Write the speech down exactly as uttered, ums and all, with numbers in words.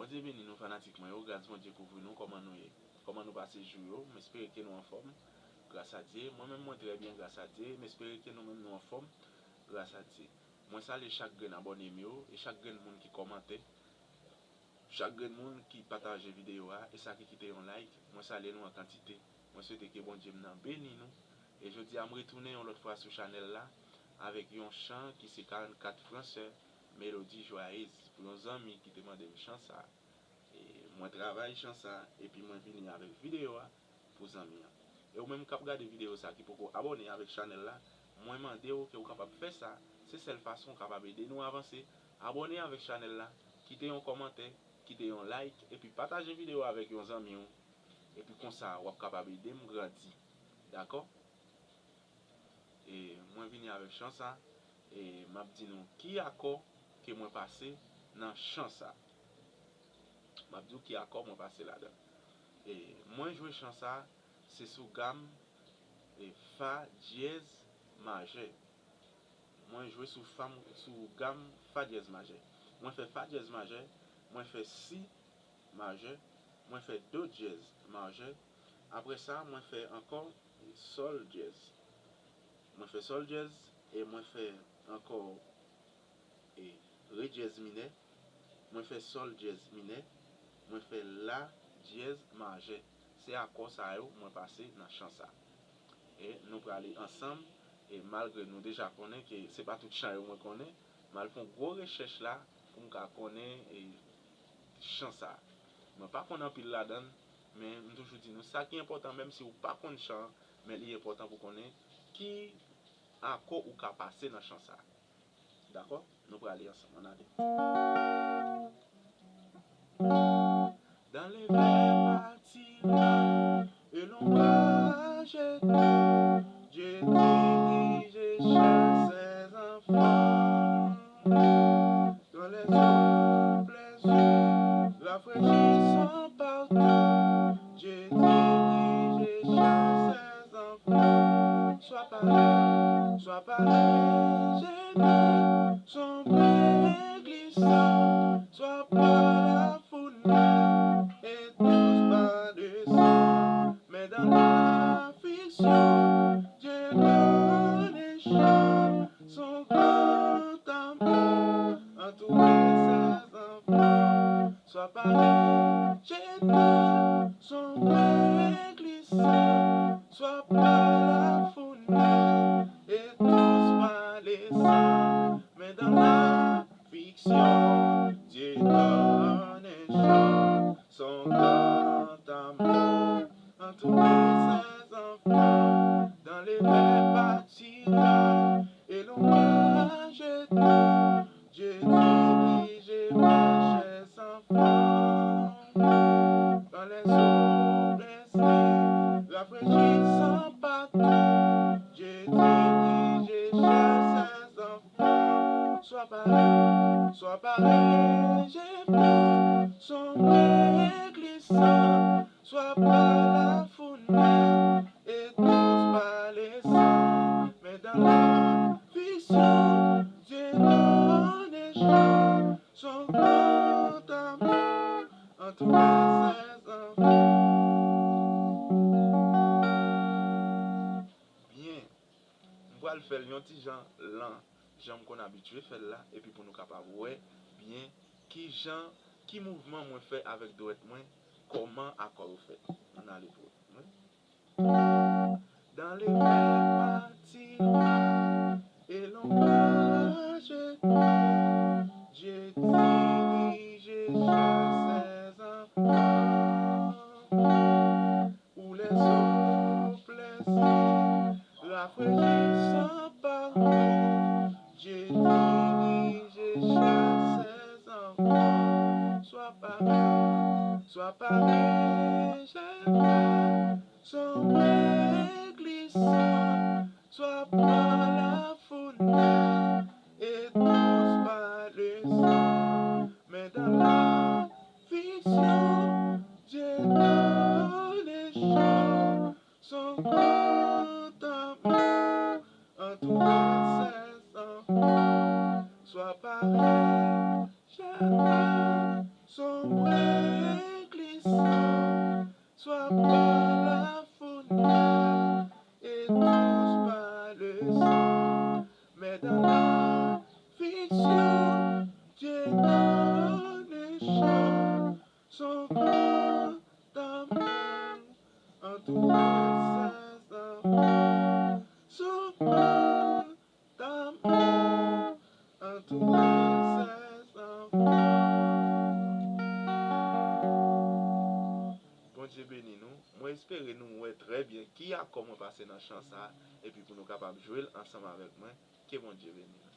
Bondye beni nou fanatik mwen yo, gras Bondye kouvri nou, kòman nou ye? Kòman nou pase jou yo? M espere ke nou anfòm, gras a Dye. Mwen menm mwen trè byen, gras a Dye. M espere ke nou menm nou anfòm, gras a Dye. Mwen salye chak grenn abòne m yo e chak grenn moun ki kòmante, chak grenn moun ki pataje videyo a e sa ki kite yon like. Mwen salye nou an kantite. Mwen swete ke Bondye m nan beni nou. E jodi a m retounen yon lòt fwa sou chanèl la avèk yon chan ki se karannkat Fransè, Mélodie Joyeuse, pou yon zanmi ki te mande m chan sa. E mwen travay chan sa epi mwen vini avèk videyo a pou zanmi an. E ou menm k ap gade videyo sa ki poko abòne avèk chanèl la, mwen mande w ke w kapab fè sa. Se sèl fason w kapab ede nou avanse. Abòne avèk chanèl la, kite yon kòmantè, kite yon like epi pataje videyo a avèk yon zanmi w. Epi konsa w ap kapab ede m grandi. Dakò? E mwen vini avèk chan sa e m ap di nou ki akò ke mwen pase nan chan sa. M ap di w ki akò mwen pase ladan. E mwen jwe chan sa, se sou gam e fa dyèz majè. Mwen jwe sou fa, sou gam fa dyèz majè. Mwen fè fa dyèz majè, mwen fè si majè, mwen fè do dyèz majè. Apre sa, mwen fè ankò sòl dyèz. Mwen fè sòl dyèz e mwen fè ankò e re dyèz minè. Mwen fè sòl dyèz minè. Mwen fè la dyèz majè. Se akò sa yo mwen pase nan chan sa. E nou prale ansanm, e malgre nou deja konnen ke se pa tout chan yo mwen konnen, m al fè yon gwo rechèch la pou m ka konnen e chan sa. Mwen pa konn anpil ladan l, men m toujou di nou sa ki enpòtan, menm si w pa konn chan, men li enpòtan pou konnen ki akò ou ka pase nan chan sa. Dakò? Nou prale ansanm, ann ale. Dans les verts pâtirages et l'ombrage éternelle, Dieu dirige chacun ses enfants. Dans les eaux plaisirs rafraîchissants partout, Dieu dirige chacun ses enfants. Sois pas raide, sois pas ingénu, sombre et glissant, sois pas la fournaise et tous pas le sang. Mais dans la fiction, Dieu donne un chant, son grand amour entoure ses enfants. Sois pas ingénu, sombre et glissant, sois pas la fournaise et tous pas le sang. Mais dans la fiction, Dieu donne un chant, son grand amour entoure ses enfants. Dans les verts pâtirages et l'ombrage éternelle, Dieu dirige mes chers enfants. Dans les eaux blessées, rafraîchissant partout, Dieu dirige chacun ses enfants. Sois pas raide, sois pas ingénu, sombre et glissant, sois pas la fournaise et tous pas le sang. Mais dans la fiction, Dieu donne un chant, son grand amour entoure ses enfants. Byen. M pral fè l yon ti jan lan, jan m konn abitye fè l la, epi pou nou kapab wè byen ki jan, ki mouvman mwen fè avèk dwèt mwen, kòman akò yo fèt. Ann ale pou wè. Dans les verts pâtirages et l'ombrage éternelle, Dieu dirige chacun ses enfants. Où les eaux plaisirs rafraîchissent partout, Dieu dirige chacun ses enfants. Sois pas raide, sois pas ingénu, sombre et glissant, sois pas la fournaise et tous pas le sang. Mais dans la fiction, Dieu donne un chant, son grand amour entoure ses enfants. Sois pas raide, jamais, son Moi, inclinaison, sois par la folie et tous par le sang, mais dans la fiction, Dieu donne un chant, son grand amour, en tout ses enfants, son grand amour, en tout ses enfants. Bondye beni nou. Mwen espere nou wè trè byen ki akò mwen pase nan chan sa a, epi pou nou kapab jwe l ansanm avèk mwen. Ke Bondye beni nou.